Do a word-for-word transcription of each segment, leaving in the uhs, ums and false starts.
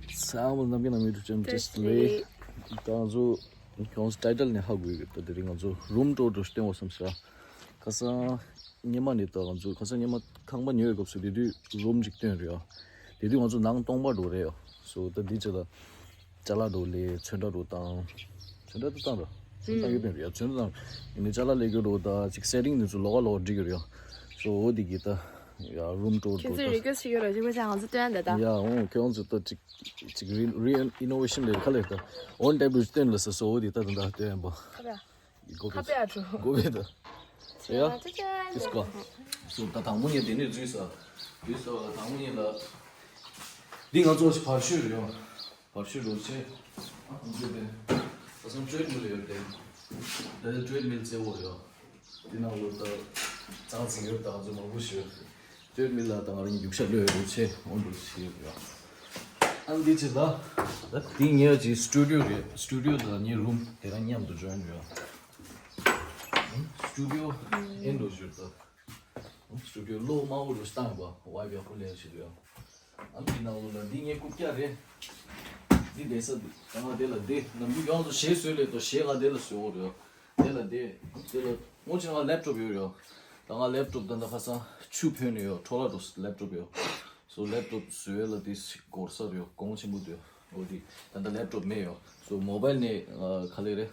ཚང་མ་ལ་ནམ་རྒྱུན་ནམ་YouTube channel བཀྲ་ཤིས་བདེ་ལེགས། ད་ང་ཚོ་ཁྱོད་ཚོ་title ནས་ཧ་གོ་ཡོད་ཀྱི། ད་དེ་རིང་ང་ཚོ་room tour འགྲོ་སྟོན་འོ་བསམ་ཤག་ཁ་སང་སྔོན་མ་ནས། ད་ང་ཚོ་ཁ་སང་སྔོན་མ་ཁང་པ་ཉོ་བའི་སྐབས་སུ་དེ་དུས་room ཅིག་སྟོན་རེད་ཡ། དེ་དུས་ང་ཚོ་ནང་སྟོང་པ་འགྲོ་རེད་ཡ། So ད་འདི་ཅི་ལ་ཅ་ལག་འགྲོ་ལས་ཚོན་ཁྲ་འགྲོ་བཏང་། ཚོན་ཁྲ་ད་བཏང་ར། ཚོན་བཏང་ཡོད་པས་རེད་ཡ། ཚོན་བཏང་ཡིན་ནས་ཅ་ལག་ལས་སྐྱོ་འགྲོ། ད་ཅིག་setting འདི་ཚོ་ལོགས་ཀ་ལོགས་ཀ་འགྲིག་གི་རེད་ཡ། So འོ་འདི་གི་ད་ཡ་room tour ཁྱེད་འགྲོ་ཚོས་ད། Request བྱེད་ཀྱི་རེད། ཅིག་པ་ཅང་ང་ཚོ་སྟོན་ད་ད། ཡ་འོ་ཁྱོད་ཚོ་ད་ཅིག་ཅིག་re- reinnovation ལས་ཁ་ལས་ད་own type སྟོན་ལ་ས། So འོ་འདི་ད་ད་ད་སྟོན་ཡིན་པ། ཁ་པ་ཡ། གོ་ཁ་པ་ཡ་འགྲོ། གོ་བས་ད། ཡ། ཅི་ཀིས་ཀོ། སོ་ད་དང་པོ་ཉིད་དེ་ནས་འཛུལ་ས། འཛུལ་ས་དང་པོ་ཉིད་ལ། འདི་ང་ཚོ་ཞིག་བར་ཤོད་རེད་ཡོང་། བར་ཤོད་རོགས་ཆེ། ཨ་ཁུ་ཚོས་དེ། ད་སང་བཅོས་མི་ལ་ཡོད་དེ། ད་ལྟ་བཅོས་མི་ལ་བཙལ་བོ་རེད་ཡོང་། འདི་ནང་ལོ་ད། ཙང་ཙིག་ཡོད་ད་ང་ཚོ་མང་པོ་ཞིག་ཡོད། བཅོས་མི་ལ་ད་ང་རང་རྒྱུག་ཤར་ལོས་རོགས་ཆེ་འོང་འགྲོ་ཞིག་ཡོད་རེད་ཡོང་། ཨ་འདི་ཅི་ལ། ད་འདི་ངའི་ཅི་studio རེད། Studio དང་ངའི་room དེ་རང་མཉམ་དུ་join རེད་ཡོང་། Studio ཨེ་འགྲོ་ཞུ་ད། Studio གློག་དམར་པོ་རུ་བཏང་བ་ཝའི་ཕྱི་ཡག་པོ་ལས་ཞུ་ཡ། ཨ་འདི་ནང་ལོགས་ལ་འདི་ངའི་རྐུབ་བཀྱག་རེད། འདི་བསྡད་ས་འདི་ད་ང་དེ་ལ་བསྡད། ནམ་རྒྱུན་ཡོངས་སུ་གཞས་བཟོས་ལས་དོ་གཞས་ང་དེ་ལ་བཟོས་འོ་རེད། དེ་ལ་བསྡད། དེ་ལ་སྔོན་ཆད་ང་laptop ཡོད་རེད། ད་ང་laptop ད་ད་ཁ་སང་ཆུ་ཕོན་ནས་ཡོད། འཕྲོ་བརླག་འགྲོ་laptop ཡོད། So laptop བཟོས་ལ་དེ་འགོར་ས་རེད། གོང་ཆེན་པོ་འདུག་འོ་དེ་ད་ལྟ་laptop མེད་ཡོད། So mobile ནས་ཨ་ག་ལེ་རེད།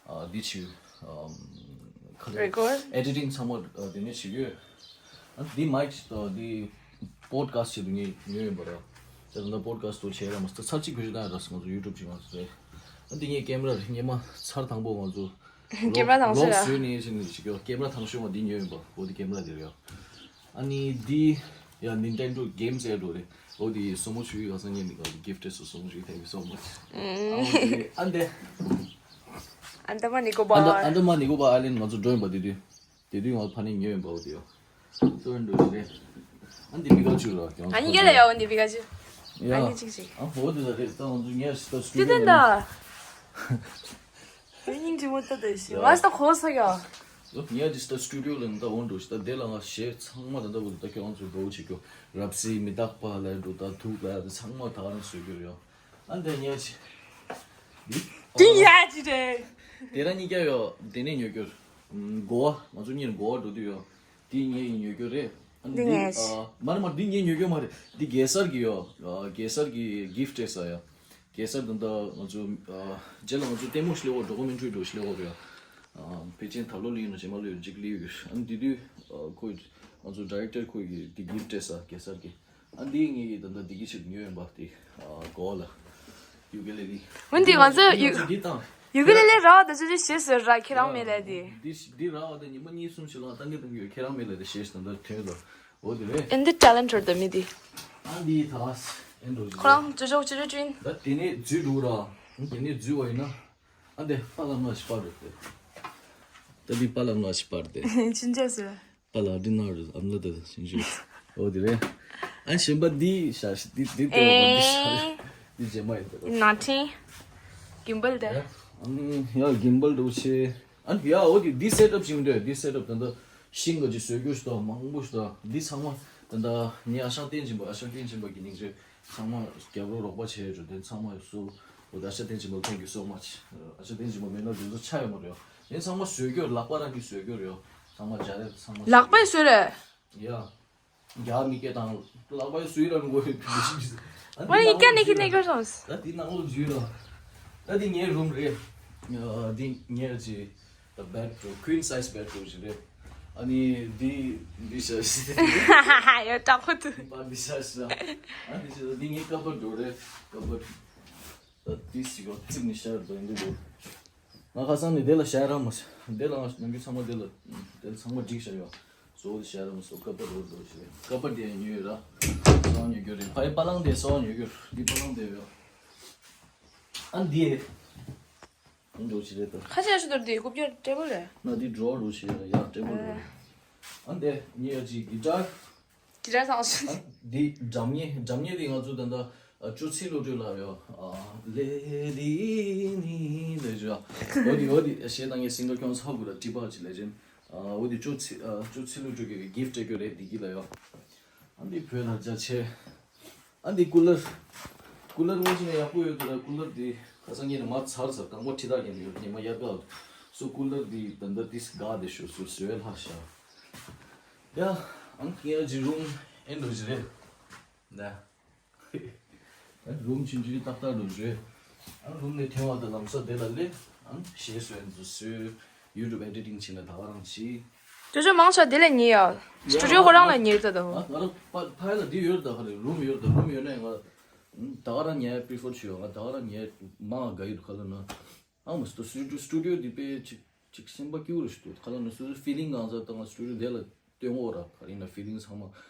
ཨ་འདི་བྱེད་ཡོད། ཨམ་ག་ལེ་རེད། Record? Editing ཚང་མ་ཨ་དེ་ནས་བྱེད་ཡོད། ཨ་འདི་mic ཨ་འདི་podcast བྱེད་དུ་ངས་ཉོས་ཡོད་པ་རེད། ད་ལྟ་podcast དུ་བྱས་ར་མ་ཚར་གཅིག་བེད་སྤྱོད་བཏང་ཡོད་ར། ང་ཚོ་YouTube གཅིག་མ་ཚར་རེད། ཨ་འདི་ངའི་camera རེད། སྔོན་མ་ཚར་དང་པོ་ང་ཚོ་camera དང་ཤོས་ར། Vlog བཟོས་ནས་བྱས་ནས་བྱེད་ཀྱི་camera དང་ཤོས་ང་འདི་ཉོས་ཡོད་པ། འོ་འདི་camera འདི་རེད། ཨ་ནི་འདི་ཡ་Nintendo game ཟེར་འགྲོ་རེད། འོ་དེ་སོ་མོ་ཆུ་ཡི་ག་ས་ཉེ་མི་ག་gift སོ་སོ་མོ་ཆུ་thank you so much། ཨ་འོ་དེ་ཨ་འདི་Andaman Nicobar. Andaman Nicobar Island ང་ཚོ་འགྲོ་ཡིན་པ་དེ་དུས། དེ་དུས་ང་ཕ་ནི་ཉོས་ཡིན་པ་འོ་དེ་ཡོ། སོ་འགྲོ་རེད། ཨ་འདི་པི་ཀ་ཆུ་ར་ཀྱང་ཨ་ནི་ག་ལ་ཡ་འོ་འདི་པི་ཀ་ཆུ། ཡ། ཨ་འོ་དེ་ལ་རེད། ད་ང་ཚོ་ཉེ་ཤི་ད་སུ་དེ་དེ་འདྲ། སྙིང་རྗེ་མོ་ལྟ་དེ་ཞིག་ང་ལྟ་གོ་ས་ཡ། ལོ་ཉེ་ཇི་སྟ་སི་ཊུ་ཌི་ཡོ་ལ་ད་འོང་འགྲོ་ཞིག་ད་དེ་ལ་ང་གཞས་ཚང་མ་ད་ལྟ་བུ་ད་ཁྱོད་ང་ཚོ་འགྲོ་བྱེད་རྒྱུ་རབ་སི་མི་རྟག་པ་ལ་འགྲོ་ད་ཐུག་ལ་ད་ཚང་མ་ད་ག་རང་བཟོས་རྒྱུ་རེད་ཡོ། ཨ་འདི་ཉེ་ཇི། འདི་ཡ་ཇི་རེད། དེ་ར་གཉིས་ཀ་ཡོ་དེ་ནས་ཉོ་རྒྱུ། གོ་བ་ང་ཚོ་གཉིས་གོ་བ་འགྲོ་དུས་ཡོ། དེ་ངས་ཡིན་ཉོ་རྒྱུ་རེད། ཨ་འདི་འདི་ངས། ཨ་མ་རེད་མ་རེད་འདི་ངས་ཉོ་རྒྱུ་མ་རེད། འདི་གེ་སར་གི་ཡོ། ཨ་གེ་སར་གི་གིཕ་ཊི་སྤྲད་ས་ཡ། གེ་སར་ད་ལྟ་ང་ཚོ་ཨ་རྗེས་ལ་ང་ཚོ་ལྟད་མོ་ཞིག་ལས་འོ་ཌོ་ཀུ་མེན་ཊ་རི་འགྲོ་ཞིག་ལས་འོ་ཡ། ཨ་ཕལ་ཆེར་ད་ལོ་ལས་ཡིན་ན་རྗེས་མ་ལོ་ཡོད་ཅིག་ལས་ཡོད། ཨ་འདི་དུས་ཨ་ཁོས་ང་ཚོ་ཌི་རེག་ཊར་ཁོས་གི་འདི་གིཕ་ཊི་སྤྲད་ས་གེ་སར་གི། ཨ་འདི་ངས་ཀྱི་ད་ལྟ་འདི་གི་ཆེད་དུ་ཉོས་ཡོད་པ་དེ་ཨ་གོ་ལ། ཡུ་གེ་ལེ་ལི། འོན་ཏེ་ང་ཚོ་ཡུ་ང་ཚོ་འདི་དང་། ཡུ་གེ་ལེ་ལི་ར་བ་ད་ཅི་ཅི་ཞེས་ཟེར་ར་ཁྱེད་རང་མེད་ལས་དེ། འདི་འདི་ར་བ་ད་ཉི་མ་གཉིས་གསུམ་ཞིག་ལ་ཏང་གི་ཏང་གི་ཡོད་ཁྱེད་རང་མེད་ལས་དེ་ཞེས་ད་ལྟ་ཐོན་ལ། འོ་དེ་རེད། ཨེ་འདི་ཊེ་ལེན་ཊེ་ཌི་ད་མི་དེ། ཨ་འདི་ད་ཨེ་འགྲོ་ཅི། ཁོ་རང་ཅོ་ཅོ་ཅོ་ཅོ་ཅོ་ཡིན། ད་དེ་ནས་འཛུལ་འགྲོ་ར། དེ་ནས་འཛུལ་བ་ཡིན་ན། ཨ་འདི་པ་ལ་མ་ཞིག་པར་རེད་དེ། ད་འདི་པ་ལ་མ་ཞིག་པར་དེ། ཅི་འདྲ་ཟེར། པ་ལགས་འདི་ནང་རུ་ཨམ་ལ་དེ་ཞིང་ཞུ། འོ་དེ་རེད། ཨ་གཞན་པ་འདི་ཤ་ཤ་འདི་འདི་ལྟ་བ་འདི་ཤ་ཨེ། འདི་རྗེས་མ་ཡིན་ད། ནོ་ཊིང་། གིམ་བལ་དེ། ཨ་ཡ་གིམ་བལ་འདྲ་བོ་ཆེ། ཨ་ཡ་འོ་དེ་འདི་སེ་ཊི་ཨབ་ཞིག་མི་འདུག་འདི་སེ་ཊི་ཨབ་ད་ལྟ་ཤིང་ག་ཅིག་བཟོས་རྒྱུ་ཞིག་དང་མང་པོ་ཞིག་དང་འདི་ཚང་མ་ད་ལྟ་ངའི་ཨ་ཞང་བསྟན་ཆེན་པ་ཨ་ཞང་བསྟན་ཆེན་པ་གི་སྙིང་རྗེ། ཚང་མ་རྒྱབ་རོགས་རོགས་པ་བྱས་ཡོད་འགྲོ་དེ་ཚང་མ་སུ་འོ་ད་ཨ་ཞང་བསྟན་ཆེན་པ་thank you so much། ཨ་ཞང་བསྟན་ཆེན་པ་མེད་ན་དེ་ཚོ་ཆགས་ཡོད་མ་རེད། དེ་ཚང་མ་བཟོས་རྒྱུ་ལག་པ་རང་གིས་བཟོས་རྒྱུ་རེད། ཚང་མ་སྦྱར་རེད་ཚང་མ་ལག་པས་བཟོས་རེད། ཡ། རྒྱ་མི་སྐད་དང་ལག་པས་བཟོས་རང་དགོས་རེད་དེ་ཞིག་ཨ་འདི་ནང་ལོགས་ཀྱ་ནེ་ཁི་ནེ་ཁི་སོང་། ད་འདི་ནང་ལོགས་འཇུས་ར། ད་འདི་ངའི་རུམ་རེད། ཡ་འདི་ངའི་ཅི། The bedroom, queen size bedroom ཞིག་རེད། ཨ་ནི་འདི་འདི་ཤ་ཤི། ཡ་དྲག་པོ་འདུག་འདི་པར་འདི་ཤ་ཤི་ར། ཨ་འདི་ཤ་འདི་ངའི་ཀ་པར་འགྲོ་རེད། ཀ་པར། ད་འདི་ཞིག་ཡོད་ཙིག་ནི་ཤར་འགྲོ་ཡིན་འདུག་ང་ཁ་སང་ནས་དེ་ལ་ཤར་ར་མ་ཤར། དེ་ལ་ང་ནམ་རྒྱུན་ཚང་མ་དེ་ལ་དེ་ལ་ཚང་མ་འགྲིག་ཤར་ཡོད། གཙོ་བོ་དེ་ཤར་ར་མ་སོ་ཀ་པར་འགྲོ་འགྲོ་ཞིག་རེད། ཀ་པར་དེ་ཡང་ཉོས་ཡོད་ར། སོ་ཉོ་རྒྱུ་རེད། ཕ་ཡི་པ་ལང་དེ་སོ་ཉོ་རྒྱུ་འདི་པ་ལང་དེ་ཡོད། ཨ་འདི། འགྲོ་ཞིག་རེད་ད། ཁ་ཤས་ཤིག་འདུག་འདི་རྐུབ་བཀྱག་ཊེ་བལ་རེད། ན་འདི་ཌོར་འགྲོ་ཞིག་རེད་ཡ་ཊེ་བལ་རེད། ཨ་འདི་ཉེ་ཡ་ཅིག་གི་ཊར། གི་ཊར་བཟང་ཤོས། ཨ་འདི་སྒྲ་སྙན་སྒྲ་སྙན་དེ་ང་ཚོ་ད་ལྟ་ཨ་ཅོ་ཚེ་བློ་གྲོས་ལགས་ཡོད་ཨ་ལེ་ལི་ནི་ལེ་ཞུ་ཡ། འོ་དེ་འོ་དེ་གཞས་བཏང་མཁན་སིང་གར་ཁྱོད་ཚོ་ཧ་གོ་ར་ཊི་པ་ཅི་ལེ་ཇེན། ཨ་འོ་དེ་ཅོ་ཚེ་ཨ་ཅོ་ཚེ་བློ་གྲོས་ཀྱི་གིཕ་ཊི་སྤྲད་རྒྱུ་རེད་འདི་གི་ལ་ཡོད། ཨ་འདི་བོད་ལ་རྒྱ་ཆེ། ཨ་འདི་ཀུ་ལར། ཀུ་ལར་མ་བྱིན་ན་ཡག་པོ་ཡོད་དོ། ཀུ་ལར་འདི་ཁ་སང་ངས་ནི་མར་ཚར་ཚར། རྐང་པ་འཁྲུད་ད་ཀྱང་ཡོད། ཉི་མ་དབྱར་ཁ་སོ། ཀུ་ལར་འདི་ད་ལྟ་ཏིས་དགའ་བདེ་ཤོར་སོང་། བཟོས་ལྷག་ཤག་ཡ། ཨང་ཡ་ཇི་རུམ་ཨེ་འགྲོ་ཇི་རེད། ད་རུམ་ཆུང་ཆུང་ཏག་ཏག་འགྲོ་ཇི་རེད། ཨང་རུམ་ནས་ཐོན་བ་དང་ལམ་སང་དེ་ལ་སླེབས། ཨང་གཞས་བཟོས་འདུག་བཟོས། ཡུ་ཊུབ་ཨེ་ཌི་ཊིང་བྱས་ན་ད་ག་རང་བྱས། ཅོ་ཅོ་མང་ཆེ་བ་དེ་ལ་ཉལ་ཡ། སི་ཊུ་ཌི་ཡོ་ཁོ་རང་ལ་ཉལ་ད་དོ། ང་རང་ཕ་ཕ་ཡ་ལ་འདི་ཡོད་ད། ག་རེ་རུམ་ཡོད་ད། རུམ་ཡོད་ན་ང་ད་ག་རང་ཉལ་པི་རི་ཕར་བྱེད་ཡོད། ང་ད་ག་རང་ཉལ་མང་དགའ་ཡོད་ཁ་ལ་ན། ཨང་མ་སི་ཏོ་སི་ཊུ་ཌི་ཡོ་འདི་དཔེ་ཅིག་ཅིག་སེམས་པ་སྐྱིད་པོ་རེད་ཞུ་དུས་ཁ་ལ་ན་སོ་སོའི་ཕི་ལིང་གང་ཟག་དང་སི་ཊུ་ཌི་ཡོ་དེ་ལ་སྟོན་འོ་ར། ག་རེ་ཡིན་ན་ཕི་ལིང་ཚང་མ་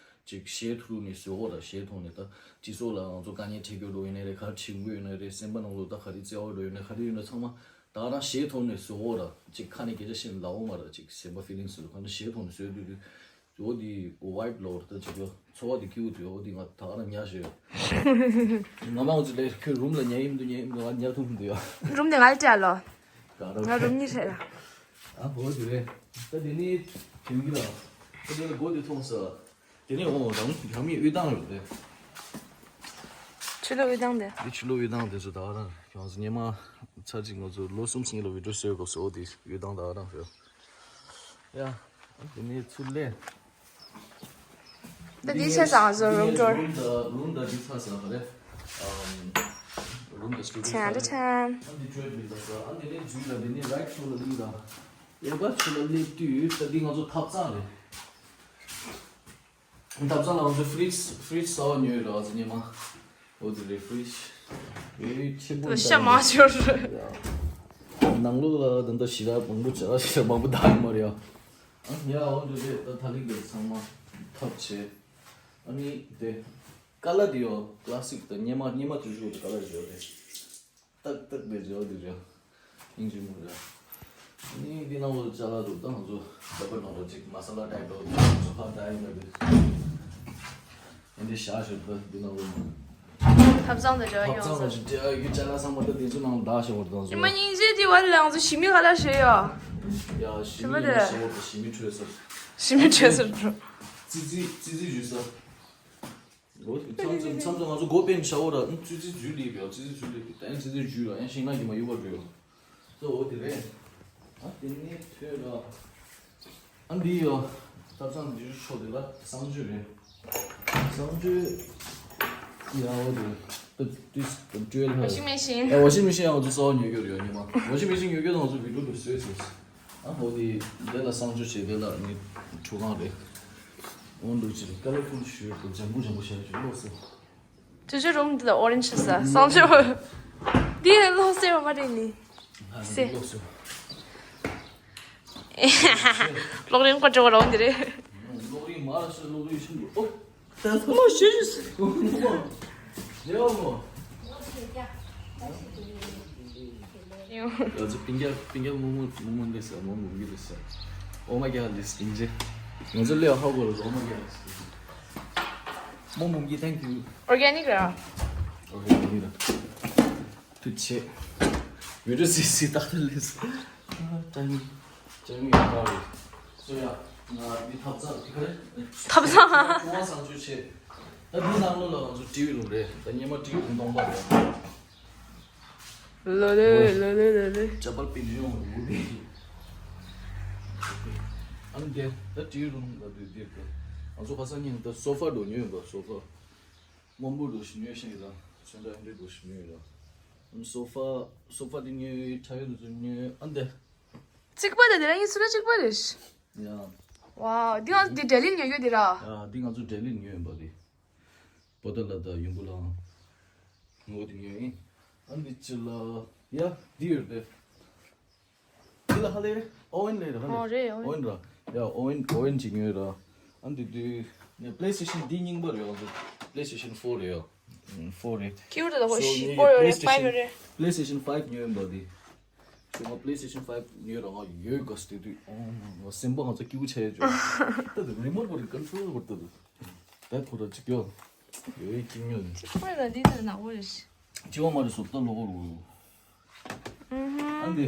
ཅིག་གཞས་ཐོག་ནས་བཟོ་འོ་ར། གཞས་ཐོག་ནས་ད་སྤྱི་ཚོགས་ལ་ང་ཚོ་དཀའ་ངལ་འཕྲད་རྒྱུ་འགྲོ་ཡིན་ནའི་རེད། ག་རེ་བྱེད་དགོས་ཡིན་ནའི་རེད། སེམས་པ་ནང་ལོགས་ད་ག་རེ་བརྩེ་བ་འགྲོ་ཡིན་ནའི་ག་རེ་ཡིན་ན་ཚང་མ་ད་ག་རང་གཞས་ཐོག་ནས་བཟོ་འོ་ར། ཅིག་ཁ་ནས་སྐད་ཆ་བཤད་ན་ལ་འོ་མ་ར། ཅིག་སེམས་པ་ཕི་ལིང་སུ་ག་ན་གཞས་ཐོག་ནས་བཟོས་དུས་དུས། འོ་དེ་ཝའིབ་ལོར་ད་ཅིག་ཡོད། ཚོར་བ་དེ་སྐྱིད་པོ་འདུག་འོ་དེ་ང་ད་ག་རང་ཉལ་ཤོད། ང་མང་ཚོ་ལས་ཁྱོད་རུམ་ལ་ཉལ་ཡིན་འདུག་ཉལ་ཡིན་འདུག་ང་ཉལ་ཐུབ་མི་འདུག་ཡ། རུམ་དེ་ང་ལ་སྤྲད་ལོ། ག་རང་ང་རུམ་གཉིས་ཧྲེ་ལ། ཨ་འོ་དེ་རེད། ད་དེ་ནི་དེང་གི་ལ་ད་དེ་ལ་སྒོ་དེ་ཐོག་ས། དེ་ནས་འོ་རང་རང་མི་དབུལ་ཐང་ཡོད་རེད། ཆུ་ལོ་དབུལ་ཐང་དེ། འདི་ཆུ་ལོ་དབུལ་ཐང་དེ་ཚོ་ད་ག་རང་ཁྱོད་ཚོ་སྙེ་མ་ཚར་གཅིག་ང་ཚོ་ལོ་གསུམ་སྔོན་ལ་བི་ཌིའོ་བཟོས་གོ་སོ། འོ་དེ་དབུལ་ཐང་ད་ག་རང་ཡོད། ཡ། དེ་ནས་ཚུར་ལེན། ད་འདི་ཆ་ཚང་ང་ཚོ་རུམ་ཊུར། རུམ་དང་རུམ་དང་འདི་ཚ་ཚང་ག་རེ། ཨམ། རུམ་དང་སི་ཊུ་ཌི་ཡོ་ཆན་ཆན། ཨ་འདི་ཊོའི་ལེཊ་མི་འདུག་ས། ཨ་འདི་ནས་འཛུལ་ལ་འདི་ནས་རའིཊ་ཤོལ་ལ་སླེབས་ལ། གཡས་པ་ཤོལ་ལ་སླེབས་དུས་ད་འདི་ང་ཚོ་ཐབ་ཚང་རེད། ཐབ་ཚང་ལ་ང་ཚོ་ཕི་རིཇ་ཕི་རིཇ་གསར་པ་ཉོས་ར་ང་ཚོ་སྙེ་མ། འོ་དེ་རེད་ཕི་རིཇ། ཨེ་ཆེན་པོ་ཤ་མ་ཤོར། ནང་ལོགས་ལ་ད་ལྟ་ཞེ་དྲག་མང་པོ་བྱ་ཞེ་དྲག་མང་པོ་བཏང་ཡོད་མ་རེད་ཡ། ཨ་ཡ་འོ་འདྲ་རེད། ད་ད་ལིག་དེ་ཚང་མ་ཐབ་བྱས། ཨ་ནི་དེ་ཀ་ལ་དེ་ཡོ་ཀ་ལ་སིག་དང་སྙེ་མ་སྙེ་མ་དུས་ཚོད་ཀ་ལ་དེ་ཡོ་རེད། ཏག་ཏག་དེ་རེད་འོ་དེ་རེད། ཨིན་ཇི་མོ་རེད། ཨ་ནི་དེ་ནང་ལོ་ཅ་ལག་འདུག་ད་ང་ཚོ་ད་པར་ནང་ལོ་ཅིག་མ་ས་ལ་ཊའིབ་འདུག་ང་ཚོ་ཕར་ད་ཡིན་ན་དེ། ཨ་ནི་ཤ་ཤོད་ད་དེ་ནང་ལོ། ཐབ་ཚང་དུ་འབྲེལ་བ་ཐབ་ཡོང་ཚང་ལ་ཟེར། ཅི་འདྲ་ཡོད་ཅ་ལག་ཚང་མ་ད་དེ་ཚོ་ནང་ལ་བདག་ཤོག་བར་དང་ཉི་མ་སྙིང་རྗེ་དེ་བར་ལ་ང་ཚོ་ཞི་མི་ག་ལ་ཞོད་ཡོ། ཡ་ཞི་མི་ཡིན་ན་ཞི་མོ་དང་ཞི་མི་འཕྲོད་ས། ཞི་མི་འཕྲོད་ས་འགྲོ། ཙི་ཙི་ཙི་ཙི་ཞུ་ས། འོ་མཚམས་མཚམས་མཚམས་མཚམས་ང་ཚོ་སྒོ་ཕྱེ་ནས་ཤ་འོ་ར། ཙི་ཙི་འཛུལ་ལེབ་ཡོ། ཙི་ཙི་འཛུལ་ལེབ་ད་ཡང་ཙི་ཙི་འཛུལ་ར་ཡང་ཤིང་ནགས་ཀྱི་མ་ཡུ་བ་འགྲོ་ཡོ། ཙི་འོ་དེ་རེད། ཨ་དེ་ནས་ཐོས་ར། ཨ་འདི་ཡོ། ཐབ་ཚང་འདི་ཚོ་ཕྱོགས་དེ་ལ་གསང་སྤྱོད་རེད། གསང་སྤྱོད། ཡ་འོ་དེ། ཏུ་ཏུ་ཏུ་ཏུ་ལ། ཝ་ཤིང་མེ་ཤིན། ཨ་ཝ་ཤིང་མེ་ཤིན་ཡང་ང་ཚོ་གསར་པ་ཉོས་ཡོད་རེད་ཡ་ཉི་མ། ཝ་ཤིང་མེ་ཤིན་ཉོས་ཡོད་ད་ང་ཚོ་བི་ཌིའོ་དུ་བཟོས་ཟེར། ཨ་འོ་དེ་དེ་ལ་གསང་སྤྱོད་བྱས་དེ་ལ་ནི་ཁྲུས་ཁང་རེད། འོ་འདུག་ཅིག་ཀ་ལར་ཕུལ་ཞུ་དུ་ལྗང་གུ་ལྗང་གུ་བྱས་ཅིག་ལོག་སོང་། ཅོ་ཅོ་རུམ་འདི་ལ་ཨོ་རེན་ཇི་ཟ་སང་ཆོ། འདི་ལོག་སེ་བ་མ་རེད་ནི། སེ། ལོག་སོང་། ལོག་རིན་ཀོ་ཅོ་བ་རོང་འདི་རེད། ལོག་རིན་མ་ར་སོ་ལོག་རིན་ཤིན་ཏུ་ཨོ། ལོག་ཞུ་ཞུ་སེ། ལེའོ་མོ། ཡོ། ཡ་ཙི་པིང་རྒྱ་པིང་རྒྱ་མུ་མུ་མུ་མུ་འདི་ས་མུ་མུ་གི་འདི་ས། Oh my god this ཨིན་ཇི། ང་ཚོ་ལེའོ་ཧ་གོ་ར། Oh my god this ཨིན་ཇི། མོ་མོ་གི་thank you། Organic ར། Organic ར། ཐུགས་རྗེ་ཆེ། བི་ཌིའོ་སི་སི་ཏག་ཏག་ལས། ཅང་ཅང་ཡོད་པ་རེད། སོ་ཡ། ང་འདི་ཐབ་ཚང་འདི་ག་རེ། ཐབ་ཚང་། ཆུང་བ་གསང་སྤྱོད་ཆེ། ད་འདི་ནང་ལོགས་ལ་ང་ཚོ་ཊི་ཝི་རུམ་རེད། ད་སྔོན་མ་ཊི་ཝི་རུམ་སྟོང་པ་རེད། ལོ་ལེ་ལོ་ལེ་ལོ་ལེ། ཅ་པལ་པིན་ཡོང་རུ་དེ། ཨ་ནི་དེ་ད་ཊི་ཝི་རུམ་ལ་དུས་དེ་ག་ང་ཚོ་ཁ་སང་ཉིན་ད་སོ་ཕ་འགྲོ་ཉོས་ཡོད་པ། སོ་ཕ་སྔོན་པོ་འགྲོ་ཞིག་ཉོས་ཤིང་ཡོད་ད། ཚོན་ཁྲ་ཧན་ཌེ་འགྲོ་ཞིག་ཉོས་ཡོད་ད། ཨ་ནི་སོ་ཕ་སོ་ཕ་དེ་ཉོས། ཁྲ་ཡོད་དེ་ཚོ་ཉོས། ཨ་ནི་དེ། གཅིག་པ་དེ་དེ་རང་ཡིན་ཚུལ་ལ་གཅིག་པ་རེད། ཡ། ཝའོ། འདི་ང་འདི་ལྡི་ལིར་ཉོས་ཡོད་འདི་ར། ཡ་འདི་ང་ཚོ་ལྡི་ལིར་ཉོས་ཡོད་པ་འདི། པོ་ཏ་ལ་དང་ཡུམ་བུ་ལའང་། ངོ་འདི་ཉོས་ཡིན། ཨ་འདི་ཅི་ལ། ཡ་འདི་ཡོད་པས། འདི་ལ་ཧ་ལས་རེད། ཨོ་ཝན་ལས་རེད་ཧ་ལས། ཨོ་རེད་ཨོ་ཝན། ཨོ་ཝན་ར། ཡ་ཨོ་ཝན་ཨོ་ཝན་ཅིག་ཉོས་ར། ཨ་འདི་དུས་ནས་པི་ལེ་སི་ཊེ་ཤན་འདི་རྙིང་པ་རེད། ཨ་འདི་པི་ལེ་སི་ཊེ་ཤན་ཕོར་རེད་ཡ། ཕོར་རེད། ཁྱེའུ་རེད་ད་ཧོ་ཤི་ཕོར་ཡོད་རེད། ཕའིབ་ཡོད་རེད། པི་ལེ་སི་ཊེ་ཤན་ཕའིབ་ཉོས་ཡིན་པ་འདི། ང་པི་ལེ་སི་ཊེ་ཤན་ཕའིབ་ཉོས་ར་ང་ཡོད་ག་སྟེ་དུས་ཨོ་ང་སེམས་པ་ང་ཚོ་སྐྱིད་པོ་ཆགས་ཡོད་ཅོ། ད་དུ་རི་མོ་ཊ་བར་ཀོན་ཊྲོལ་བར་ད་དུ་ད་ཁོ་ར་ཅིག་ཡོད་ཡོད་ཅིག་ཉོས་ནས། ཅིག་ཁོ་ར་འདི་ད་ནག་པོ་རེད། ཅི་བ་མ་རེད་སོབ་ད་ལོ་གོ་རུ། ཨ་འདི།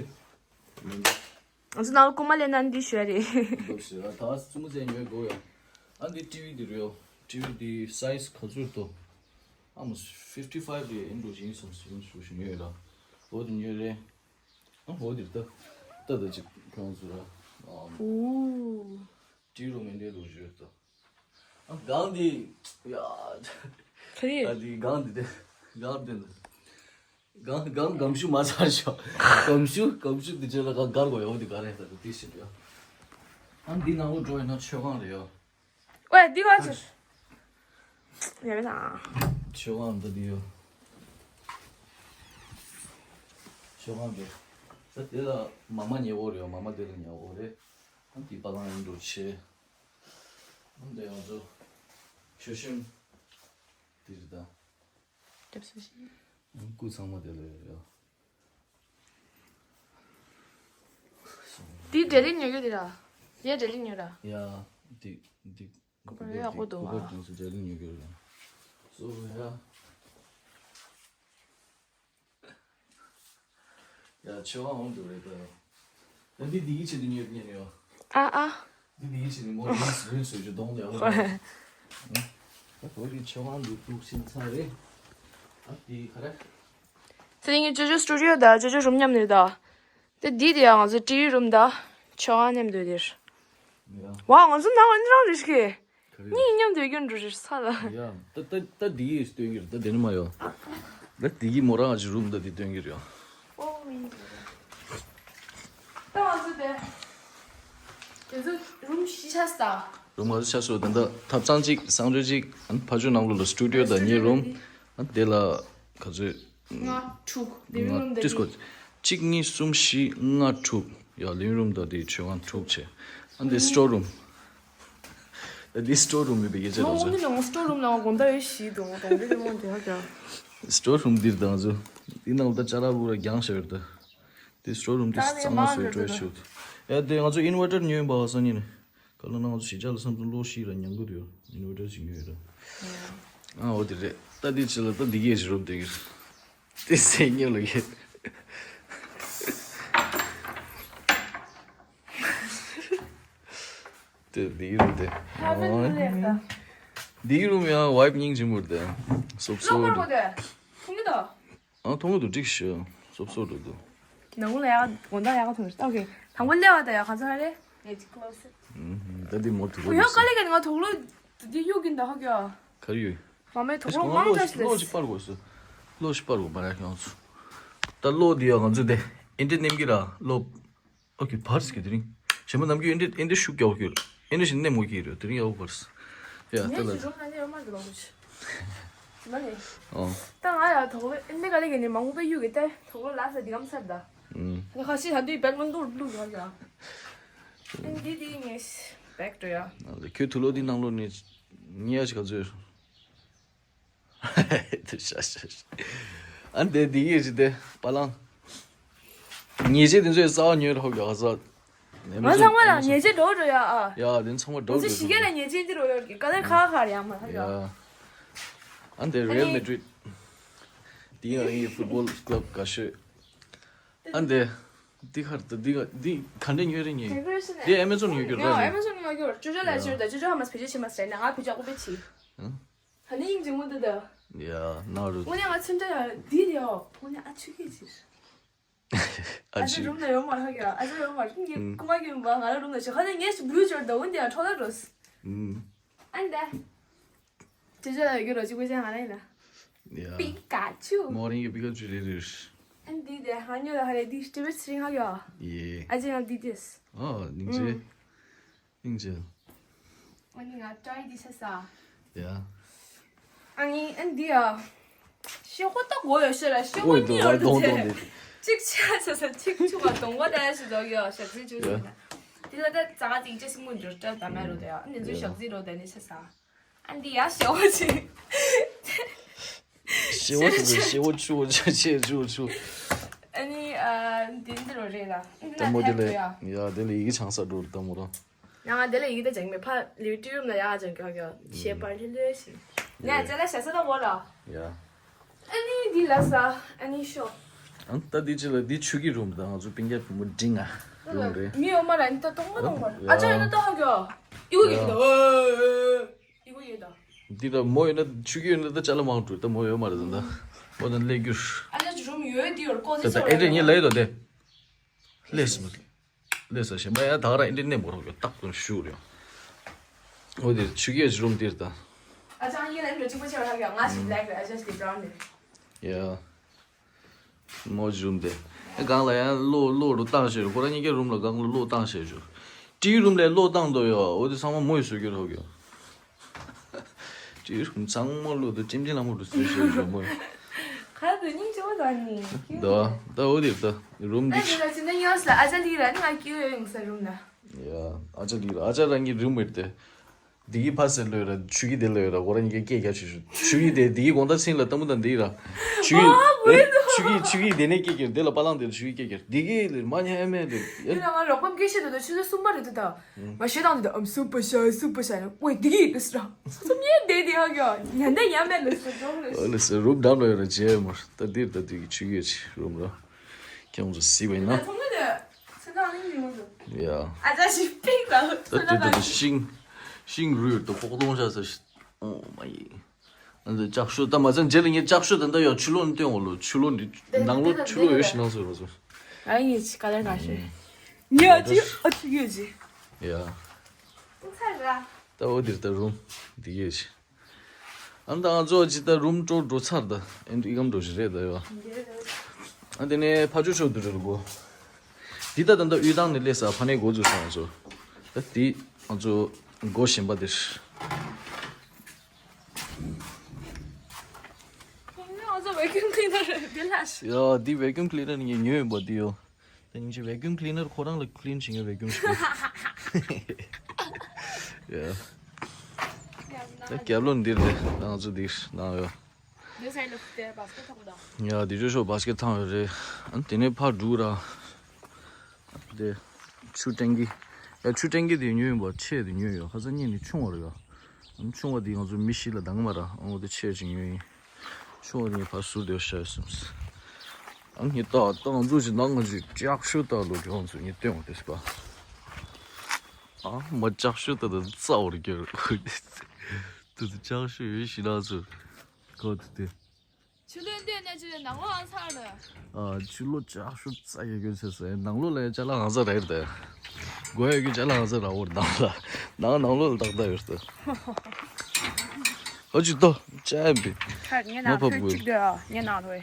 ང་ཚོ་ནང་ལ་རྐུན་མ་ལེན་ན་འདི་ཞུ་ཡ་རེད། འདུག་ཟེར་ད་སུ་མོ་ཟེར་ཉོས་དགོས་ཡ། ཨ་འདི་ཊི་ཝི་འདི་རེད། ཊི་ཝི་འདི་སའིཛ་ག་ཚོད་འདུག་ཨམ་ཕིབ་ཊི་ཕའིབ་རེད། ཨིན་འགྲོ་ཞིང་སོང་སོང་ཞུ་ཞུ་ཉོས་ཡོད་ར། འོ་དེ་ཉོས་རེད། ཨ་འོ་དེ་ད་ད་ད་ཅིག་ཁྱོད་ཚོ་ར། ཨོ། ཏི་རུ་མེན་དེ་རུ་ཞུ་ད། ཨ་གང་དེ་ཡ། ག་རེ། ཨ་དེ་གང་དེ་དེ་གང་དེ་ན། གང་གང་གང་ཞུ་མ་ཚར་ཤོག་གང་ཞུ་གང་ཞུ་དེ་ཅེ་ལ་གང་གར་གོ་ཡོད་དེ་ག་རེ་ད་དེ་ཤི་ཡོད། ཨ་འདི་ནང་ལོ་འགྲོ་ཡིན་ན་ཆོས་ཁང་རེད་ཡོད། ཝེ་འདི་ག་ཅི། ཡ་མེད་ཨ། ཆོས་ཁང་འདི་འདི་ཡོད། ཆོས་ཁང་འདི། ད་དེ་ལ་མ་མ་ཉལ་བོ་རེད། མ་མ་དེ་ལ་ཉལ་བོ་རེད། ཨ་འདི་པ་ལང་ཡིན་འགྲོ་ཆེ། ཨ་འདི་ཡང་ཚོ། ཆོས་ཤིང་། འདི་རེད་ད། སྐུ་ཚང་མ་དེ་ལ་ཡོད་ཡོད། འདི་འབྲས་ལིག་ཉོ་རྒྱུ་འདི་ར། ཡ་འབྲས་ལིག་ཉོ་ར། ཡ། འདི་འདི། ཀུ་པར་ཡག་པོ་འདུག་ཨ། ཀུ་པར་ཅན་སུ་འབྲས་ལིག་ཉོ་རྒྱུ་ར། སོ་ཡ། ཡ་ཆེ་བ་འོང་འདུག་རེད་ད། ཡ་འདི་འདི་གི་ཆེད་དུ་ཉོས་ཉོས་ཡོད། ཨ་ཨ། འདི་འདི་ཡིན་ཕྱིན་ནི་མོ་རིན་རིན་སུ་ཞུ་གདོང་ལས་འོ། ཧོ། ད་བོད་ཀྱི་ཆོས་ཁང་འདི་ཐུག་ཕྱིན་ཚར་རེད། ཨ་འདི་ག་རེ། ཚེ་རིང་གི་ཅོ་ཅོ་སི་ཊུ་ཌི་ཡོ་དང་ཅོ་ཅོ་རུམ་མཉམ་ནས་ད། དེ་འདི་དེ་ཡང་ང་ཚོ་ཊི་ཝི་རུམ་དང་ཆོས་ཁང་མཉམ་དུ་དེར། ཡ། ཝ་ང་ཚོ་ནང་འདི་རང་རེད་ཤག་ག་རེ། གཉིས་མཉམ་དུ་ཡོད་རྒྱུ་འགྲོ་རེད་ས་ལ། ཡ། ད་ད་ད་འདི་ཡིས་སྟོན་གྱི་རེད་ད་དེ་ནི་མ་ཡོད། ད་འདི་གི་མོ་རང་གི་རུམ་ད་འདི་སྟོན་གྱི་རེད། ཨོ་མིན། ད་ང་ཚོ་དེ། དེ་ཚོ་རུམ་བཞི་ཆགས་ས། རུམ་ང་ཚོ་ཆགས་སོ་ད་ལྟ་ཐབ་ཚང་གཅིག་གསང་སྤྱོད་གཅིག་ཨ་ནི་ཕ་ཇོ་ནང་ལོགས་ལ་སི་ཊུ་ཌི་ཡོ་དང་གཉིས་རུམ། ཨ་ནི་དེ་ལ་ག་ཚོད། ལྔ་དྲུག་ལིབ་ཝིང་རུམ་དང་ཏིས་ཀོ་གཅིག་གཉིས་གསུམ་བཞི་ལྔ་དྲུག་ཡ་ལིབ་ཝིང་རུམ་དང་དེ་མཆོད་ཁང་དྲུག་བྱས། ཨ་ནི་དེ་སི་ཊོར་རུམ། ད་འདི་སི་ཊོར་རུམ་མིན་པའི་སྐད་ཆ་ལ་ཚོ། ནང་སི་ཊོར་རུམ་ནང་དགོང་དག་ཡོད་ཞིག་འདུག་དགོང་དག་རི་མོ་འདི་ཧ་ཀྱང་། སི་ཊོར་རུམ་འདིར་དང་ཚོ། འདི་ནང་ལ་ད་ཅ་ལག་བུ་ར་རྒྱང་ཤར་ད། འདི་སི་ཊོར་རུམ་འདི་གཙང་མ་བཟོས་སྤྲོད་ཤོད། ཡ་དེ་ང་ཚོ་ཨིན་ཝར་ཊར་ཉོས་ཡིན་པ་ཧ་སང་ཉིན། ག་ལ་ན་ང་ཚོ་གཞིས་ཆགས་ལ་བསམ་ཚུལ་ལོ་ཤི་ར་ཉང་གི་རེད། ཨིན་ཝར་ཊར་ཞིག་ཉོས་ཡོད་ར། ཨ་འོ་དེ་རེད། ད་འདི་ཅི་ལ་ད་འདི་གས་ཞིག་རུབ་བསྡད་ཀྱི་རེད། དེ་སེ་ཉོ་ལ་གས། དེ་འདི་རུབ་དེ། འདི་རུབ་ཡང་ཝའིབ་སྙིང་རྗེ་མོ་རེད་དེ། སོབ་སོབ་རེད། ཨ་མཐོང་གི་འདུག་འགྲིག་ཤི། སོབ་སོབ་རེད་འདུག་ནང་ལ་ཡག་དགོང་དག་ཡག་ཐོན་ཨོ་ཁེ། དང་པོ་སླེབས་པ་དང་ཡག་ག་ཚོད་རེད། ཨེ་ཅི་ཀློ་སེ། ད་འདི་མོ་དུ་གོ་ཡོད་ག་ལེ་ག་ང་དོག་ལོ་འདི་གཡུག་གིན་ད་ཧ་གི་ཨ། ག་རེ་ཡོད། མ་མེད་དོག་ལོ་མང་ཙམ་ཞིག་ལོ་ལས། ཞིག་པར་དགོས་སུ། ལོ་ཞིག་པར་དགོས་མ་ར་ཁྱོད་ཚོ། ད་ལོ་འདི་ཡང་ང་ཚོ་དེ་ཨིན་དྲི་ནེམ་གི་ར་ལོ། ཨོ་ཁེ་བར་སི་གི་དེ་རིང་། གཞན་པ་ནམ་རྒྱུན་ཨིན་དྲི་ཨིན་དྲི་ཤུགས་རྒྱག་གི་ཡོད། ཨིན་དྲི་ཞིག་ནེམ་གི་རེད་དེ་རིང་ཡག་བར་སི། ཡ་ད་ལ། ངས་ཀྱི་རུམ་ནང་ནས་ཡོད་མ་འགྲོ་ལོ་ཅི། ཅི་མ་རེད། ཨོ། ད་ང་ཡ་དོག་ལོ་ཨིན་དྲི་ག་ལེ་གི་ནི་མང་པོ་གཡུག་གི་ད་དོག་ལོ་ལ་ས་འདི་གམ་སར་ད། ཨུམ། ཁ་ཤས་ད་དུས་བེག་ལོན་ཏུ་ལུག་ཡོད་ཡ། ཨིན་དྲི་དེ་ངས་བེག་འགྲོ་ཡ། ཨ་ལེ་ཁྱོད་དུ་ལོ་དེ་ནང་ལོ་ནས་ཉི་ཡ་ཞིག་ག་ཚོད། ཤ་ཤ་ཤ། ཨ་འདི་འདི་ཡིས་ཞིག་དེ་པ་ལང་། ཉེས་ཆད་དེ་ཚོའི་རྩ་བ་ཉོས་རོགས་ཡོད་ས། ང་ཚང་མ་ལ་ཉེས་ཆད་འགྲོ་འགྲོ་ཡ་ཨ། ཡ་དེ་ཚང་མ་འགྲོ་ང་ཚོ་འགྲོ་ཞི་གེ་ལ་ཉེས་ཆད་འདི་རོ་ཡོད་གི་ག་ལེར་ཁ་ཁ་རེད་ཡ་མ་ཧ་ཡ། ཡ། ཨ་འདི་རེ་ཨལ་མེ་ཌྲིད། འདི་ཡང་ངའི་ཕུཊ་བོལ་ཀླབ་དགའ་ཤོས། ཨ་འདི། འདི་ཁར་ད་འདི་ག་འདི་ག་འདྲ་ཉོས་རེད་ཉེ། འདི་ཨེ་མེ་ཛོན་ཉོས་གི་རེད། ཨེ་མེ་ཛོན་ཉོས་གི་རེད་ཅོ་ཅོ་ལ་ཅོ་ད་ཅོ་ཅོ་ཧ་མ་བེད་སྤྱོད་བྱེད་མ་ཟེར་ན་ང་བེད་སྤྱོད་ཨུ་པེ་ཆི། ཧ་ནི་ཡིན་ཅིང་མོ་འདི་ད། ཡ་ན་རུ། ངོ་ནས་ང་ཚུན་ད་ཡ་འདི་རེད་ཨོ་ངོ་ནས་ཨ་ཆུ་གི་ཅི། ཨ་ཨ་ཅི་ཆུ། རུམ་ན་ཡོང་མ་ཧ་གི་ཨ་ཅོ་ཡོང་མ་ཧ་གི་ཨུམ། ཀུ་མ་གི་མ་ང་ལ་རུམ་ན་ཆུ་ཧ་ནི་ངས་སུ་བུ་ཅོར་ད་འོན་ཏེ་ཡ་ཁྲོ་ལ་རོས། ཨུམ། ཨན་ད། ཅི་ཅི་ལ་ཡོད་རོ་ཅི་གོ་ཅང་ང་ལ་ཡིན་ན། ཡ། པི་ཀ་ཅུ། མོ་རིང་གི་པི་ཀ་ཅུ་རེད་རེད། ཨན་འདི་དེ་ཧ་ཉོ་ལ་ཧ་རེ་འདི་སྤྲི་བེ་ཚི་རིང་ཧ་གི་ཨ། ཡེ། ཨ་ཅི་ཡང་འདི་དེས། ཨ་ནིང་ཅེ། ཨུམ། ཨིང་ཅེ། ཨ་ནི་ང་ཏྲའི་འདི་ཆ་ས། ཡ། ཨ་ནི་ཨན་འདི་ཡ། ཤེ་ཧོ་ཏ་གོ་ཡོད་ཤེ་ལ་ཤེ་ཧོ་ཨོའི་འདི་ཡོད་དུ་དེ། གཅིག་ཆ་ས་ས་གཅིག་ཆུ་བ་གདོང་པ་ད་ཡ་ཤི་དོ་ཡོད་ཤག་ཟི་ཆུ་ཤི་ན། འདི་ལ་ད་ཙ་ག་ཅིག་ཅེ་སི་མུ་འདྲ་ཏྲ་ད་མ་རོ་དེ་ཡ། ཨ་ནི་ཚུ་ཤག་ཟི་རོ་དེ་ནི་ཆ་ས། ཨན་འདི་ཡ་ཤེ་ཧོ་ཅི། ཤེ་ཧོ་ཆུ་ཤེ་ཧོ་ཆུ་ཆུ་ཆེ་ཆུ་ཆུ། ཨ་ནི་ཨ་འདི་འདི་རོ་རེད་ལ། ཨ་ནི་ད་མོ་དེ་ལ་ཡ་དེ་ལ་ཡི་གེ་ཆང་ས་འགྲོ་རུ་ད་མོ་ར། ཡང་དེ་ལ་ཡི་གེ་ད་ཅང་མེད་ཕ་ལིའུ་ཏི་རུམ་ལ་ཡག་ཅང་གྱོ་གྱོ་ཞེས་པར་ལྷོད་ལྷོད་ཞིག་ནས་ཨ་ཅེ་ལ་ཞེ་ས་ད་བོ་ལ། ཡ། ཨ་ནི་འདི་ལ་ས་ཨ་ནི་ཤོ། ཨ་ད་འདི་ཅི་ལ་འདི་ཆུ་གི་རུམ་དང་ང་ཚོ་སྤུན་ཀྱག་བུ་མོ་འབྲིང་ང་རུམ་རེད། མི་ཡོད་མ་ར་ཨ་ནི་ད་གཏོང་མ་གཏོང་མ་ར་ཨ་ཅག་ཡོད་ན་ད་ཧ་གྱོ། ཨི་གོ་ཡོད་གི་ད། ཨི་གོ་ཡོད་ད། འདི་ལ་མོ་ཡོད་ན་ཆུ་རྒྱུས་ཡོད་ན་ད་ཅ་ལག་མང་འགྲོ། ད་མོ་ཡོད་མ་རེད་ད། མོ་དང་སླེབས་རྒྱུར། ཨ་ཅག་རུམ་ཡོད་འདི་ཡོད་ཀོ་ད་ད་ཨེ་འདྲས་ངས་ལབ་ཡོད་དོ་དེ། ལས་སུ་མ་ལས་སུ་ཞེན་པ་ཡ་ད་ག་རང་ཨེ་འདྲས་གནས་མོ་རོགས་ཡོད་ཏག་ཏུ་ཤུགས་རེད། འོ་དེ་ཆུ་རྒྱུས་རུམ་འདིར་ད། ཨ་ཅག་ཡིན་ལ་ཡིན་ལ་གཅིག་པ་ཆེ་བ་ཧ་གི་ང་ཞིག་black རེད། ཨ་ཅག་ཞིག་brown རེད། ཡ། མོ་རུམ་དེ། ཨེ་གང་ལ་ཡང་གློག་གློག་རུ་བཏང་ཤེས་རུ་ཁོ་རང་གཉིས་ཀའི་རུམ་ལ་གང་ལ་གློག་བཏང་ཤེས་རུ། ཏྲིའི་རུམ་ལས་གློག་བཏང་དོ་ཡོ། འོ་དེ་ཚང་མ་མོ་ཡི་བཟོ་རྒྱུ་རོགས་ཡོ། ཏྲིའི་རུམ་ཚང་མ་གློག་དུ་ཅིམ་ཅིམ་ལ་མོ་རུ་བཟོས་ཤེས་རུ་མོ་ཡི། ཁ་དུ་སྙིང་རྗེ་པོ་དང་ནི། ད་ད་འོ་དེ་ད་རུམ་ད་འདི་ཡིན་ལ་ཅི་ན་ཡོང་སླ་ཨ་ཅག་ལི་ར་ནི་ང་སྐྱིད་ཡོད་ཡོང་ས་རུམ་ན། ཡ་ཨ་ཅག་ལི་ར་ཨ་ཅག་རང་གི་རུམ་མེར་དེ། འདི་གི་ཕ་སེ་ལོས་ར་ཆུ་གི་དེ་ལོས་ར་ཁོ་རང་གཉིས་ཀའི་སྐད་རྒྱག་ཆུ་ཆུ་ཆུ་གི་དེ་འདི་གི་དགོང་དག་སེང་ལ་ལྟ་མོ་དང་འདི་ར་ཆུ་གི་ཨེ་ཆུ་གི་ཆུ་གི་དེ་ནས་སྐད་རྒྱག་དེ་ལ་པ་ལང་དེ་ལ་ཆུ་གི་སྐད་རྒྱག་འདི་གི་ལེར་མ་ཉལ་མེད་དེ་ཡ། ཡིན་ན་ང་རོགས་པ་སྐད་བཤད་དུ་ཆུ་ཚོད་གསུམ་པ་རེད་དུ་ད། ང་ཞེ་དང་དུ་ད་ཨམ་super shy super shy ཝེ་འདི་གི་ལུས་ར་སོ་སོ་ཉལ་བསྡད་དེ་ཡག་ཡོ་ཉལ་བསྡད་ཉལ་མེད་ལུས་སོ་ཇོག་ལུས། ཨ་ལས་སེ་རུབ་འགྲམ་ལ་ཡོད་ར་ཇེ་མོར་ད་འདིར་ད་འདི་གི་ཆུ་གི་ཆུ་རུམ་ར་ཁྱོད་ཚོ་སི་བས་ན། ད་ཚོང་ལས་དེ། སེམས་ཐག་ཉིད་ཉིད་མ་འདུག་ཡ། ཨ་ཅག་ཞིག་པིག་ལ་ད་སེམས་དེ་ཐག་དེ་ཉིད། ཤིང་ཤིང་རུལ་དུ་ཁོག་སྟོང་ཤ་ཟ་ཤི། ཨོ་མ་ཡི། ཨ་འདི་ལྕགས་ཤོག་ད་མ་ཚད་རྗེས་ལ་ངས་ལྕགས་ཤོག་ད་ད་ཡ་ཆུ་ལོག་ནི་སྟོན་འོ་ལོ་ཆུ་ལོག་འདི་ནང་ལོགས་ཆུ་ལོག་ཡོད་ཤི་ནང་སོ་རོ་སོ། ཨ་ཡི་ཆི་ག་ལེར་ག་ཤི། ཉ་ཅི་ཨ་ཅི་ཡོད་ཅི། ཡ། ཚར་ར། ད་འོ་འདིར་ད་རུམ་འདི་ཡོད་ཅི། ཨ་ནི་ད་ང་ཚོ་ཇི་ལྟར་རུམ་ཊུར་འགྲོ་ཚར་ད་ཨེ་འདི་ཨི་ཀམ་འགྲོ་ཞིག་རེད་ད་ཡོ། ཨ་དེ་ནས་ཕ་ཇོ་ཤོག་ཏུ་འགྲོ་དགོ། འདི་ད་ད་ད་དབུས་ཐང་ནས་སླེབས་ས་ཕ་ནས་འགོ་འཛུགས་ས་ང་ཚོ། ད་འདི་ང་ཚོ་སྒོ་གཞན་པ་འདིར། ང་ཚོ་vacuum cleaner་རེད་འདི་ལ། ཡ་འདི་vacuum cleaner་ངས་ཉོས་ཡོད་པ་འདི་ཡོ། ད་ཉིན་ཅིག་vacuum cleaner་ཁོ་རང་ལ་clean་བྱེད་མཁན་vacuum་ཞིག་ཡ། ད་རྒྱབ་ལོགས་འདིར་རེད་ང་ཚོ་འདིར་ནང་ཡོད། འདི་སའི་ལོགས་དེ་basket་ཐོག་དང་། ཡ་འདི་ཅོ་ཤོག་basket་ཐང་ཡོད་རེད། ཨ་དེ་ནས་ཕར་འགྲོ་ར། དེ་ཆུ་ཊེང་ཀི། ཡ་ཆུ་ཊེང་ཀི་དེ་ཉོས་ཡིན་པ་ཆེ་དེ་ཉོས་ཡོད་ཁ་སང་ཉིན་ནས་ཆུང་བ་རེད་ཡ། ཨ་ཆུང་བ་དེ་ང་ཚོ་མི་ཤི་ལ་དང་མ་ར་ཨ་འོ་དེ་ཆེ་ཅིག་ཉོས་ཡིན། ཆུང་བ་ངས་ཕར་ཟུར་དེར་བཞག་ཡོད་སེམས། ཨ་ངས་ལྟ་ལྟ་ང་ཚོ་ཞིག་ནང་ང་ཞིག་ལྕགས་ཤོག་ལྟ་ལོ་གི་ང་ཚོ་ངས་སྟོན་བ་དེ་སི་པ། ཨ་མ་ལྕགས་ཤོག་ལྟ་ད་རྩ་བར་གྱུར། དུ་དུ་ལྕགས་ཤོག་ཡོད་ཞིག་ན་ཚོ། གོ་དུ་དུ། ཆུ་ལོན་འདོད་ན་ཆུ་ལོན་ནང་ལོགས་ཨང་ཚར་ལ། ཨ་ཆུ་ལོ་ལྕགས་ཤོག་རྩ་ཡོད་གི་ཚེ་ཟེར་ནང་ལོགས་ལ་ཡ་ཅ་ལག་ཨང་ཚར་རེད་དེ། དགོས་ཡོད་གི་ཅ་ལག་ཨང་ཚར་ར་འོར་ནང་ལ། ནང་ནང་ལོགས་ལ་ཏག་ཏག་ཡོད་དེ། ཨ་ཅི་ཏོ་ཅ་ཡ་བི། ཁར་ངའི་ནང་ཐོད་གཅིག་དོ་ངའི་ནང་ཐོད།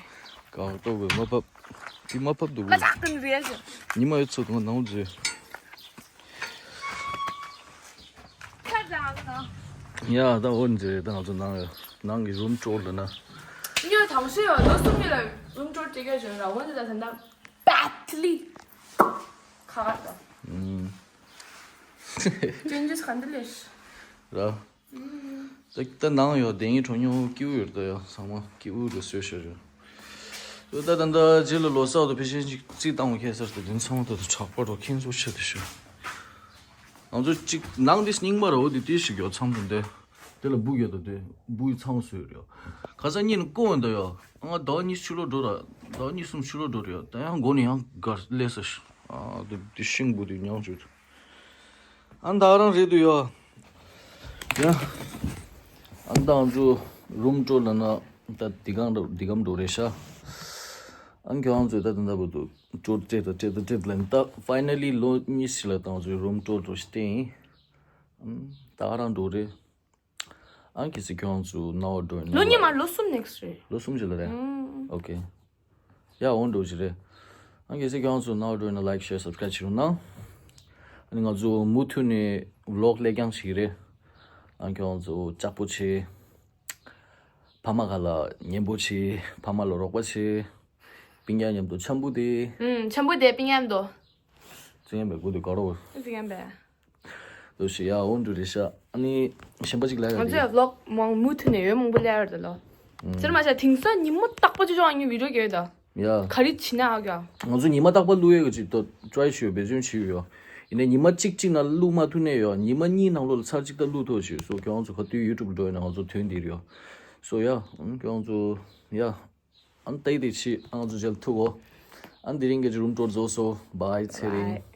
གང་ལྟོ་བས་མ་ཕབ། དེ་མ་ཕབ་འདུག་གི། མ་ཐག་ཏུ་རེད། ཉི་མ་ཡོད་ཚོད་དུ་ང་ནང་འཛུལ། ཁར་ད་ང་ནང་། ཡ་ད་འོ་འཛུལ་ད་ང་ཚོ་ནང་ཡོད་ནང་གི་རུམ་ཊུར་ལ་ན། ཉོ་དང་ཤོས་ཡོད་ལོ་གསུམ་ཉིན་ལ་རུམ་ཊུར་དེ་ག་བྱོན་ར་འོ་འདི་ད་ད་ད་badly་ཁ་ཁ་ད། ཨུམ། changes་ག་འདི་ལས། ར། ད་ད་ནང་ཡོད་དེ་ངའི་གྲོགས་ཉོ་སྐྱིད་པོ་ཡོད་ད་ཡ་ཚང་མ་སྐྱིད་པོ་རུ་བཟོས་ཤག་ཡོད། ད་ད་ད་རྗེས་ལ་ལོ་གསར་དུ་ཕི་ཤན་ཅིག་རྩིས་བཏང་བ་ཁྱད་གསར་དུ་དེ་ཚང་མ་ད་དུ་གྲགས་པ་རོ་ཁྱེད་ཚོ་ཆེ་དུ་ཤོད། ང་ཚོ་གཅིག་ནང་དེ་རྙིང་པ་ར་འོ་དེ་དེ་ཞིག་ཡོད་མཚམས་དུ་འདི། དེ་ལ་སྦུག་ཡོད་ད་དེ་སྦུག་ཚང་སུ་ཡོད་རེད། ཁ་སང་གཉིས་ནས་བསྐོར་འདི་ཡོད་ང་ཟླ་བ་གཉིས་ཕྱི་ལོགས་འགྲོ་ར་ཟླ་བ་གཉིས་གསུམ་ཕྱི་ལོགས་འགྲོ་རེད་ཡོད་ད་ཡང་མགོ་ནས་ཡང་གར་སླེབས་ས་ཤི། ཨ་དེ་དེ་ཤིང་སྦུག་དེ་ཉང་བཅུག་ཨ་ད་རང་རེད་འདུག་ཡ། ཡ། ཨ་ད་ང་ཚོ་རུམ་ཊུར་ལ་ན་ད་འདི་གང་འདྲ་འདི་གམ་འགྲོ་རེད་ཤག་ཨ་ཁྱོད་རང་ཚོས་ད་ད་ད་བུ་འདུག་ཊུར་སྤྲད་ད་སྤྲད་ད་སྤྲད་ད་ལན་ད་ཕའི་ནལ་ལི་ལོ་གཉིས་ཤིག་ལ་ད་ང་ཚོའི་རུམ་ཊུར་འགྲོ་ཤི་བསྟན་ཡིན། ཨ་ད་རང་འགྲོ་རེད། ཨང་གལ་སྲིད་ཁྱོད་རང་ཚོ་རྣ་བ་འགྲོ་ཡིན་ན་ལོ་གཉིས་མ་ལོ་གསུམ་next་རེད། ལོ་གསུམ་ཅིག་ལ་རེད། ཨང་། ཨོ་ཀེ། ཡ་འོང་འགྲོ་ཅིག་རེད། ཨང་གལ་སྲིད་ཁྱོད་རང་ཚོ་རྣ་བ་འགྲོ་ཡིན་ན་like share subscribe་བྱེད་རོགས་གནང་། ཨ་ནི་ང་ཚོ་མུ་མཐུད་ནས་vlog་སླེབས་རྐྱང་བྱེད་ཀྱི་རེད། ཨང་ཁྱོད་རང་ཚོ་ལྕགས་པོ་བྱེད། ཕ་མ་ག་ལ་ཉན་པོ་བྱེད། ཕ་མ་ལ་རོགས་པ་བྱེད། སྤུན་ཀྱག་མཉམ་དུ་འཆམ་པོ་དེ། ཨང་འཆམ་པོ་དེ་སྤུན་ཀྱག་མཉམ་དུ། ཙི་ཡན་པའི་སྐུ་དུ་དགའ་རོགས། ཙི་ཡན་པའི། ལོ་ཞིག་ཡ་འོང་འགྲོ་རེད་ཤག་ཨ་ནི་གཞན་པ་ཅིག་ལ་ཡ་ང་ཚོས་རེད། vlog་མང་མུ་མཐུད་ནས་ཡོད་མང་པོ་སླེབས་ཡོད་རེད་ལོ། ཟེར་མ་བྱ་དེང་སང་ཉི་མ་རྟག་པ་ཅི་ཅོག་ཨ་ནི་video་རྒྱག་ཡོད་ད། ཡ། ག་རེ་བྱེད་ན་ཨ་ཀྱ། ང་ཚོ་ཉི་མ་རྟག་པ་བླུག་ཡས་ཀྱི་ཅིག་ཏོ་try་བྱོས་འབད་བརྩོན་བྱེད་ཡོད། ཡིན་ནའི་ཉི་མ་གཅིག་གཅིག་ནང་བླུག་མ་ཐུབ་ནའི་ཡོད་ཉི་མ་གཉིས་ནང་ལོགས་ལ་ཚར་གཅིག་ད་བླུག་ཐུབ་བྱོས་སོ་ཁྱོད་རང་ཚོ་ག་དུས་YouTube་འགྲོ་ཡོད་ན་ང་ཚོ་དོན་འདིར་ཡོད། སོ་ཡ། ཁྱོད་རང་ཚོ་ཡ། ཨ་ནི་ཏེ་ཏེ་ཆི་ཨང་ཚོ་མཇལ་ཐུག་གོ་ཨ་ནི་དེ་རིང་གི་རུམ་ཊུར་རྫོགས་སོ། Bye་ཚེ་རིང་། Bye།